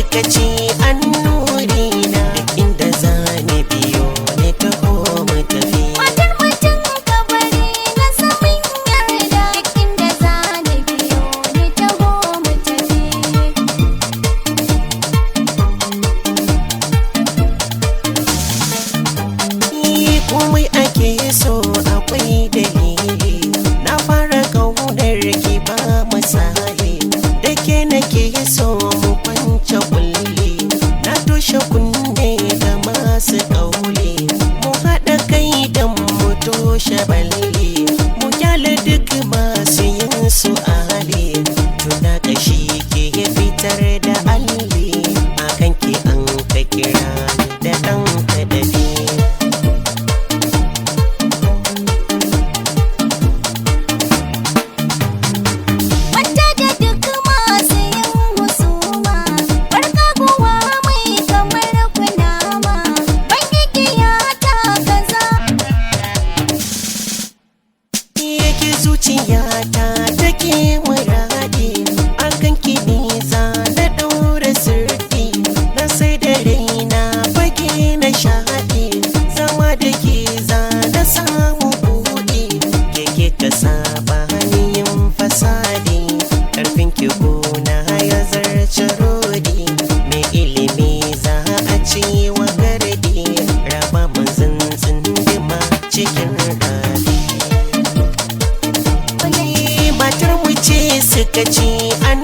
Suka ce an nuri na, duk inda za ni biyo ne, taho mu tafi. Matar mutum ka bari na samun yarda, duk inda za ni biyo ni, taho mu tafi. Ni komai ake so akwai dalili, na fara kaunar ki ba misali, da ke nake so mu kwance kulli, na toshe kunne ga masu kauli, mu haɗa kai don mu toshe balli, mu kyale duk masu yin su ali, tuna kashi ke fitar da alli, akan ki an ka kira ni da ɗan kadadi. Wata da duk masu yin husuma, barka guwa mai kamar kunama, ban igiya ta kaza. Yake zuciyata take muradi, akan ki nisa na daura sirti, na sai da raina fage na shaɗi, zama da ke za na samu buɗi, ke ka saba yin fasadi, karfin ki gona ya zarce rodi, mai ilimi za a ci wa gardi, raba mun tsindima cikin rafi. Matar mu ce suka ce an.